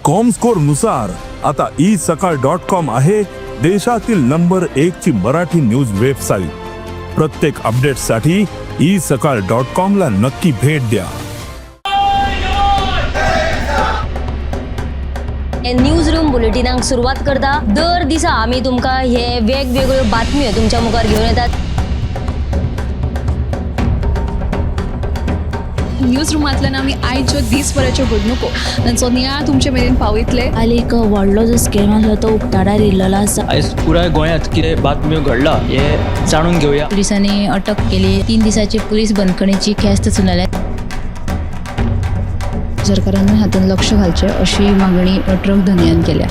Comscore नुसार आता E सकाळ डॉट कॉम आहे देशातील नंबर एक ची मराठी न्यूज वेबसाईट. प्रत्येक अपडेटसाठी ई सकाळ डॉट कॉम ला नक्की भेट द्या. न्यूज रूम बुलेटिनाक सुरवात करता. दर दिसा आमी तुमकां हे वेगवेगळ्यो बातम्यो तुमच्या मुखार घेवन येतात. न्यूज रुमांतल्यान आमी आयच्यो दीसभराच्यो घडणुको तांचो नियाळ तुमचे मेरेन पावयतले. काल एक व्हडलो जो स्कॅम आसलो तो उक्ताडार येयल्लो आसा. आयज पुराय गोंयांत कितें बातम्यो घडला हें जाणून घेवया. पुलिसांनी अटक केली. 3 दिसाची पुलीस बंदखणीची ख्यास्त सुनायल्या. सरकारान हातूंत लक्ष घालचें अशी मागणी ट्रक धनयान केल्या.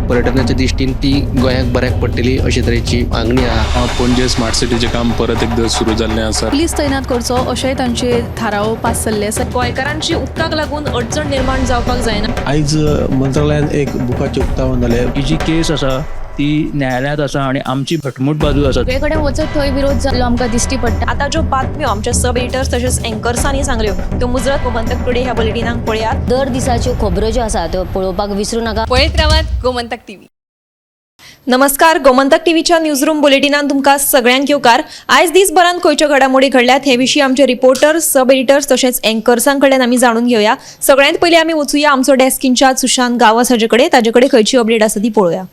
पर्यटनाच्या दृश्टीन ती गोंयाक बऱ्याक पडटली अशे तरेची मागणी आहा. पणजे स्मार्ट सिटीचें काम परत एकदां सुरू जाल्लें आसा. पुलीस तैनात करचो अशेंय तांचे थाराव पास जाल्ले आसा. गोंयकारांची उदकाक लागून अडचण निर्माण जावपाक जायना. आयज मंत्रालयान एक बुकाचें उक्तावण जालें. ही जी केस आसा ती न्यायालयांत आसा आनी आमची घटमूट बाजू आसा. सगळे कडेन वचत थंय विरोध जाल्लो आमकां दिश्टी पडटा. आतां ज्यो बातम्यो आमच्या सब एडिटर्स तशेंच एंकर्सांनी सांगल्यो त्यो मुजरत गोमंतक टुडे ह्या बुलेटिनाक पळयात. दर दिसाच्यो खबरो ज्यो आसा त्यो पळोवपाक विसरू नाका. पळयत रावात गोमंतक टीव्ही. नमस्कार, गोमंतक टीव्हीच्या न्यूज रूम बुलेटिनान तुमकां सगळ्यांक येवकार. आयज दीसभरांत खंयच्यो घडामोडी घडल्यात हे विशीं आमचे रिपोर्टर्स, सब एडिटर्स तशेंच एंकर्सां कडल्यान आमी जाणून घेवया. सगळ्यांत पयलीं आमी वचुया आमचो डेस्क इन्चार्ज सुशांत गांवस हाजे कडेन, ताजे कडेन खंयची अपडेट आसा ती पळोवया.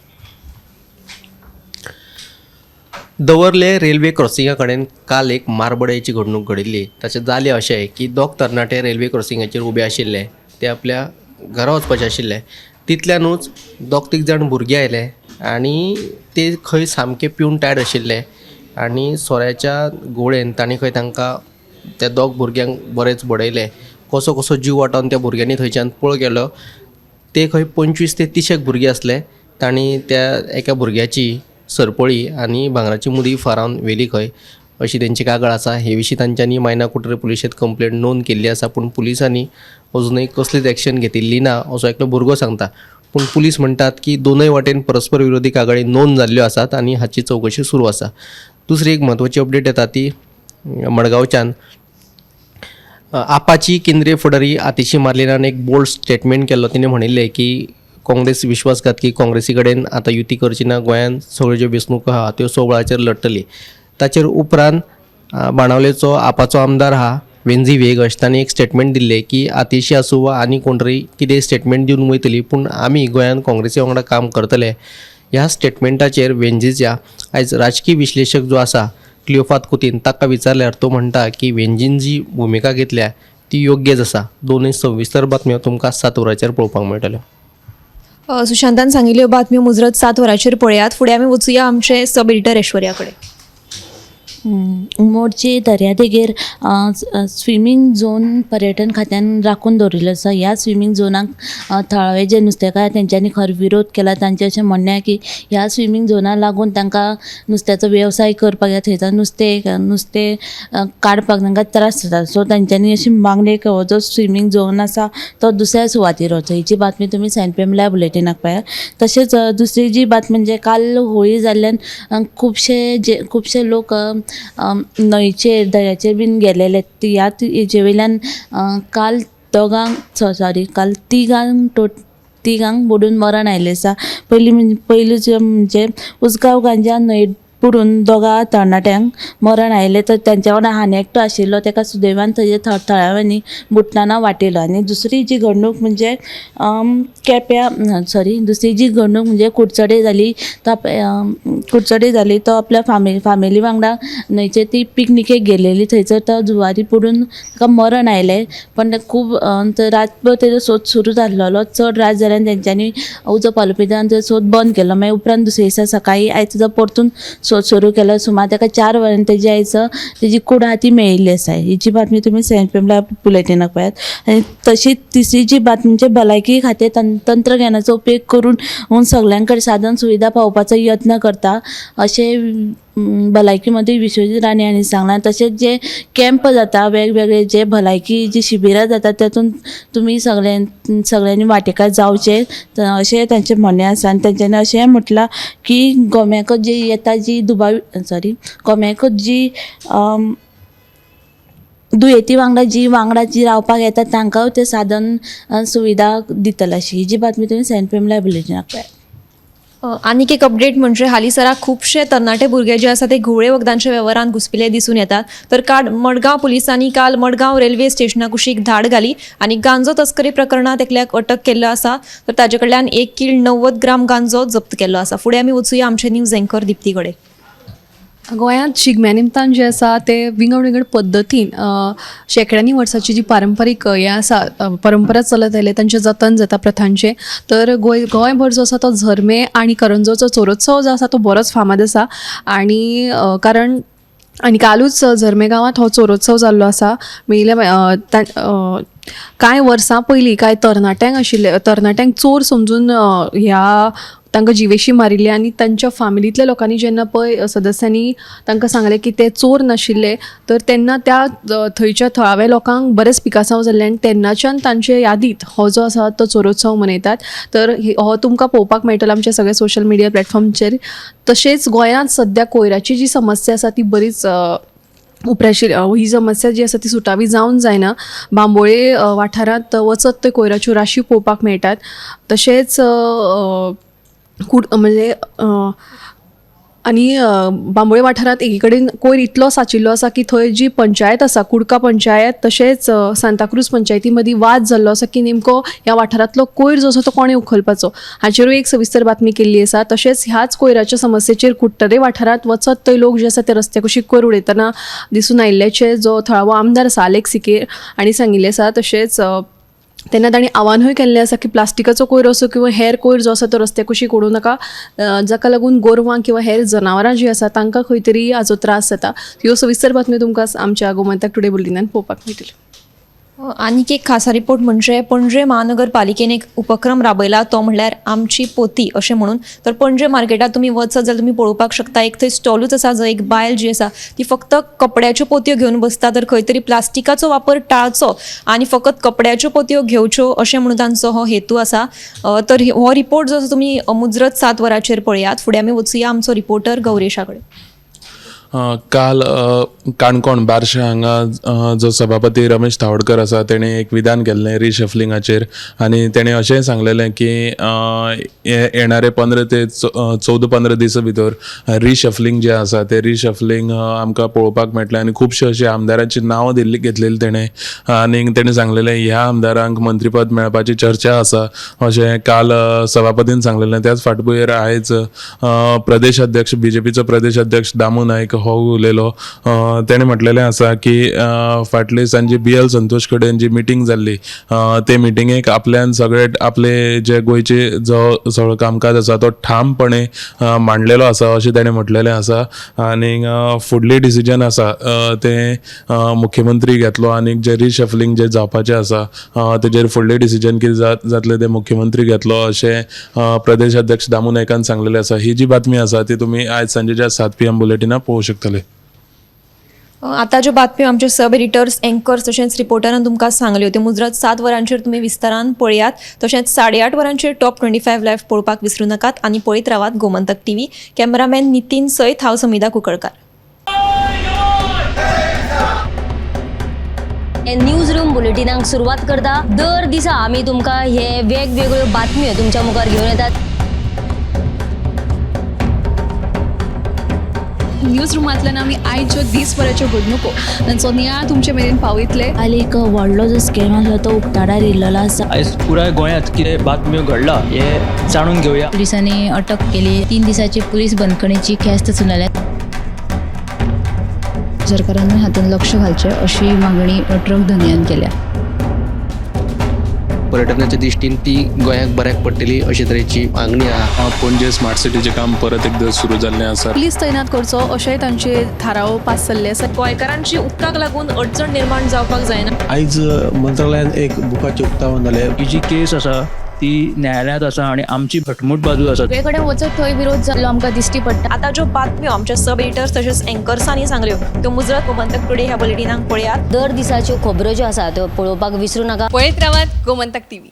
दवर्ले रेल्वे क्रॉसिंगा कडेन काल एक मारबडयची घडणूक घडिल्ली. ताचें जालें अशें की दोग तरणाटे रेल्वे क्रॉसिंगाचेर उबे आशिल्ले, ते आपल्या घरा वचपाचे आशिल्ले. तितल्यानूच दोग तीग जाण भुरगे आयले आनी ते खंय सामके पिवन टायर्ड आशिल्ले आनी सोऱ्याच्या गोळेन तांणी खंय तांकां त्या दोग भुरग्यांक बरेच बडयले. कसो कसो जीव वाटावन त्या भुरग्यांनी थंयच्यान पळ गेलो. ते खंय 25 ते 30 भुरगे आसले. तांणी त्या एका भुरग्याची सरपळी आनी भांगराची मुदी फारावन व्हेली खंय अशी तेंची कागाळ आसा. हे विशीं तांच्यांनी मायना कुट्रे पुलिशेंत कंप्लेन नोंद केल्ली आसा, पूण पुलिसांनी अजुनूय कसलीच एक्शन घेतिल्ली ना असो एकलो भुरगो सांगता. पूण पुलीस म्हणटात की दोनूय वाटेन परस्पर विरोधी कागाळी नोंद जाल्ल्यो आसात आनी हाची चवकशी सुरू आसा. दुसरी एक म्हत्वाची अपडेट येता ती मडगांवच्यान. आपाची केंद्रीय फुडारी आतिशी मार्लिनान एक बोल्ड स्टेटमेंट केल्लो. तिणें म्हणिल्लें की काँग्रेस विश्वासघातकी, काँग्रेसी कडेन आतां युती करची ना, गोंयांत सगळ्यो ज्यो वेंचणुको आहा त्यो स्वबळाचेर लडटली. ताचेर उपरांत बाणावलेचो आपाचो आमदार आहा वेंझी व्हिएगश, तांणी एक स्टेटमेंट दिल्लें की आतिशी आसूं वा आनी कोण तरी कितें स्टेटमेंट दिवन वयतली, पूण आमी गोंयांत काँग्रेसी वांगडा काम करतले. ह्या स्टेटमेंटाचेर वेंझीच्या आयज राजकीय विश्लेशक जो आसा क्लियोफात कुतीन ताका विचारल्यार तो म्हणटा की वेंझीन जी भुमिका घेतल्या ती योग्यच आसा. दोनूय सविस्तर बातम्यो तुमकां 7 वरांचेर पळोवपाक मेळटल्यो. सुशांतान सांगिल्ल्यो बातम्यो मुजरत 7 वरांचेर पळयात. फुडें आमी वचुया आमचे सब एडिटर ऐश्वर्या कडेन. मोडचे दर्यादेगेर स्विमींग झोन पर्यटन खात्यान राखून दवरिल्लो आसा. ह्या स्विमींग झोनाक थळावे जे नुस्तेकार तेंच्यांनी खर विरोध केला. तांचें अशें म्हणणें आहा की ह्या स्विमींग झोनाक लागून तांकां नुस्त्याचो वेवसाय करपाक या थंयच्यान नुस्तें काडपाक तांकां त्रास जाता. सो तेंच्यांनी अशी मागणी की हो जो स्विमींग झोन आसा तो दुसऱ्या सुवातेर वचो. हेची बातमी तुमी 7 PM live बुलेटिनाक पळयात. तशेंच दुसरी जी बातमी म्हणजे काल होळी जाल्ल्यान खुबशे लोक न्हंयचेर दर्याचेर बीन गेलेले. ह्याच हेजे वयल्यान काल काल तिगांक बुडून मरण आयिल्लें आसा. पयलीं म्हणजे उसगांव गांजा न्हंयेत बुडून दोगा तरणाट्यांक मरण आयलें. तर तेंच्या वांगडा आनी एकटो आशिल्लो तेका सुदैवान थंय थळाव्यांनी बुडटना वाटयलो. आनी दुसरी जी घडणूक म्हणजे दुसरी जी घडणूक म्हणजे कुडचडे जाली. तो कुडचडे जाली तो आपल्या फामिली वांगडा न्हंयचे ती पिकनिकेक गेलेली. थंयसर तो जुवारी बुडून ताका मरण आयलें. पण खूब रातभर तेजो सोद सुरू जाल्लो. चड रात जाल्यान तेंच्यांनी उजो पालोवपी दळान तेजो सोद बंद केलो. मागीर उपरांत दुसरे दिसा सकाळीं आयज तेजो परतून सोद सुरू केलो. सुमार ताका 4 वरांनी तेजी आयज तेजी कूड आहा ती मेळिल्ली आसा. हेची बातमी तुमी 7 PM live बुलेटिनाक पळयात. आनी तशीच तिसरी जी बातमी म्हणजे भलायकी खातें तंत्रज्ञानाचो उपयोग करून सगल्यां कडेन साधन सुविधा पावोवपाचो यत्न करता अशें भलायकी मंत्री विश्वजीत राणे हांणी सांगलां. तशेंच जे कॅम्प जाता वेगवेगळे जे भलायकी जी शिबिरां जाता तातूंत तुमी सगळ्यांनी वांटेकार जावचे अशें तांचें म्हणणें आसा. आनी तेंच्यांनी अशेंय म्हटलां की गोम्याकच जी येता जी दुबावी सॉरी गोम्याकच जी दुयेंती वांगडा जी वांगडा जी रावपाक येता तांकांय ते साधन सुविधा दितले अशी ही जी बातमी तुमी 7 PM live बुलेटिनाक पळयात. आनीक एक अपडेट म्हणजे हालींसराक खुबशे तरणाटे भुरगे जे आसा ते घुंवळे वखदांच्या वेव्हारांत घुसपिल्ले दिसून येतात. तर काल मडगांव पुलिसांनी काल मडगांव रेल्वे स्टेशना कुशीक धाड घाली आनी गांजो तस्करी प्रकरणांत एकल्याक अटक केल्लो आसा. तर ताजे कडल्यान 1 किल 90 ग्राम गांजो जप्त केल्लो आसा. फुडें आमी वचुया आमचे न्यूज एंकर दिप्ती कडेन. गोंयांत शिगम्या निमतान जे आसा ते विंगड विंगड पद्दतीन शेंकड्यांनी वर्साची जी पारंपारीक हें आसा, परंपरा चलत आयले, तांचें जतन जाता प्रथांचें. तर गोंयभर जो आसा तो झरमे आनी करंजोचो चोरोत्सव जो आसा तो बरोच फामाद आसा. आनी कारण आनी कालूच झरमे गांवांत हो चोरोत्सव जाल्लो आसा. मेल्या कांय वर्सां पयलीं कांय तरणाट्यांक आशिल्ले, तरणाट्यांक चोर समजून ह्या तांकां जिवेशी मारिल्ले आनी तांच्या फामिलींतल्या लोकांनी जेन्ना पळय सदस्यांनी तांकां सांगलें की ते चोर नाशिल्ले, तर तेन्ना त्या थंयच्या थळाव्या लोकांक बरेंच पिकासांव जाल्लें आनी तेन्नाच्यान तांचे यादीत हो जो आसा तो चोरोत्सव मनयतात. तर हो तुमकां पळोवपाक मेळटलो आमच्या सगळ्या सोशल मिडिया प्लॅटफॉर्मचेर. तशेंच गोंयांत सद्या कोयराची जी समस्या आसा ती बरीच उप्राशिल्ली. ही समस्या जी आसा ती सुटावी जावन जायना. बांबोळे वाठारांत वचत थंय कोयराच्यो राशी पळोवपाक मेळटात. तशेंच म्हणजे आनी बांबोळे वाठारांत एकी कडेन कोयर इतलो साचिल्लो आसा की थंय जी पंचायत आसा, कुडका पंचायत तशेंच सांताक्रूज पंचायती मदीं वाद जाल्लो आसा की नेमको ह्या वाठारांतलो कोयर जो आसा तो कोणें उखलपाचो, हाचेरूय एक सविस्तर बातमी केल्ली आसा. तशेंच ह्याच कोयराच्या समस्येचेर कुडटरे वाठारांत वचत थंय लोक जे आसा ते रस्त्या कुशीक कोयर उडयतना दिसून आयिल्ल्याचें जो थळावो आमदार आसा आलेक्स सिकेर हांणी सांगिल्लें आसा. तशेंच तेन्ना तांणी आव्हानूय केल्लें आसा की प्लास्टिकाचो कोयर असो किंवा हेर कोयर जो आसा तो रस्त्या कुशीक उडोवं नाका, जाका लागून गोरवां किंवा हेर जनावरां जीं आसा तांकां खंय तरी हाजो त्रास जाता. ह्यो सविस्तर बातम्यो तुमकां आमच्या गोमंतक टुडे बुलेटिनान पळोवपाक मेळटल्यो. आनीक एक खासा रिपोर्ट म्हणजे पणजे महानगरपालिकेन एक उपक्रम राबयला तो म्हणल्यार आमची पोती अशें म्हणून. तर पणजे मार्केटात तुमी वचत जाल्यार तुमी पळोवपाक शकता एक थंय स्टॉलूच आसा जंय एक बायल जी आसा ती फक्त कपड्याच्यो पोतयो घेवन बसता. तर खंय तरी प्लास्टिकाचो वापर टाळचो आनी फकत कपड्याच्यो पोतयो घेवच्यो अशें म्हणून तांचो हो हेतू आसा. तर हो रिपोर्ट जो आसा तुमी मुजरत 7 वरांचेर पळयात. फुडें आमी वचुया आमचो रिपोर्टर गौरेशा कडेन. काल काणकोण बार्शे हांगा जो सभापती रमेश तावडकर आसा तेणें एक विधान केल्लें रिशफलिंगाचेर आनी तेणें अशेंय सांगलेलें की येणारे 15 ते 14-15 दिसां भितर रिशफलिंग जें आसा तें रिशफलिंग आमकां पळोवपाक मेळटलें आनी खुबशे अशे आमदारांची नांवां दिल्ली घेतलेली तेणें आनी तेणें सांगलेलें ह्या आमदारांक मंत्रीपद मेळपाची चर्चा आसा अशें काल सभापतीन सांगलेलें. त्याच फाटभुंयेर आयज प्रदेश अध्यक्ष बीजेपीचो प्रदेश अध्यक्ष दामू नायक हो उलयलो. तेणें म्हटलेलें आसा की फाटले सांजे BL Santosh कडेन जी मिटींग जाल्ली ते मिटिंगेक आपल्यान सगळे आपले जे गोंयचे जो सगळो कामकाज आसा तो ठामपणे मांडलेलो आसा अशें तेणें म्हटलेलें आसा आनी फुडली डिसिजन आसा तें मुख्यमंत्री घेतलो आनी जे रिशफलिंग जे जावपाचें आसा तेजेर फुडलें डिसिजन कितें जातलें तें मुख्यमंत्री घेतलो अशें प्रदेश अध्यक्ष दामू नायकान सांगलेलें आसा. ही जी बातमी आसा ती तुमी आयज सांजेच्या 7 PM बुलेटिनाक पळोवंक शकतले. आतां ज्यो बातम्यो आमचे सब एडिटर्स, एंकर्स तशेंच रिपोर्टरान तुमकां सांगल्यो त्यो मुजरत 7 वरांचेर तुमी विस्तारान पळयात. तशेंच 8:30 वरांचेर टॉप 25 लायव्ह पळोवपाक विसरूं नाकात आनी पळयत रावात गोमंतक टीव्ही. कॅमेरामॅन नितीन सयत हांव समिधा कुंकळकार. न्यूज रूम बुलेटिनाक सुरवात करता. दर दिसा आमी तुमकां हे वेगवेगळ्यो बातम्यो तुमच्या मुखार घेवन येतात. न्यूज रुमांतल्यान आमी आयच्यो दीसभराच्यो घडणुको तांचो नियाळ तुमचे मेरेन पावयतले. काल एक व्हडलो जो स्कॅम आसलो तो उक्ताडार येयल्लो आसा. आयज पुराय गोंयांत कितें बातम्यो घडला हें जाणून घेवया. पुलिसांनी अटक केली. 3 दिसाची पुलीस बंदखणीची ख्यास्त सुनायल्या. सरकारानूय हातूंत लक्ष घालचें अशी मागणी ट्रक धनयान केल्या. पर्यटनाच्या दृश्टीन ती गोंयाक बऱ्याक पडटली अशे तरेची मागणी आहा. पणजे स्मार्ट सिटीचें काम परत एकदां सुरू जाल्लें आसा. पुलीस तैनात करचो अशेंय तांचे थाराव पास जाल्ले आसा. गोंयकारांची उदकाक लागून अडचण निर्माण जावपाक जायना. आयज मंत्रालयान एक बुकाचें उक्तावण जालें. ही जी केस आसा ती न्यायालयांत आसा आनी आमची घटमूट बाजू आसा. सगळे कडेन वचत थंय विरोध जाल्लो आमकां दिश्टी पडटा. आतां ज्यो बातम्यो आमच्या सब एडिटर्स तशेंच एंकर्सांनी सांगल्यो त्यो मुजरत गोमंतक टुडे ह्या बुलेटिनाक पळयात. दर दिसाच्यो खबरो ज्यो आसा त्यो पळोवपाक विसरूं नाका. पळयत रावात गोमंतक टीव्ही.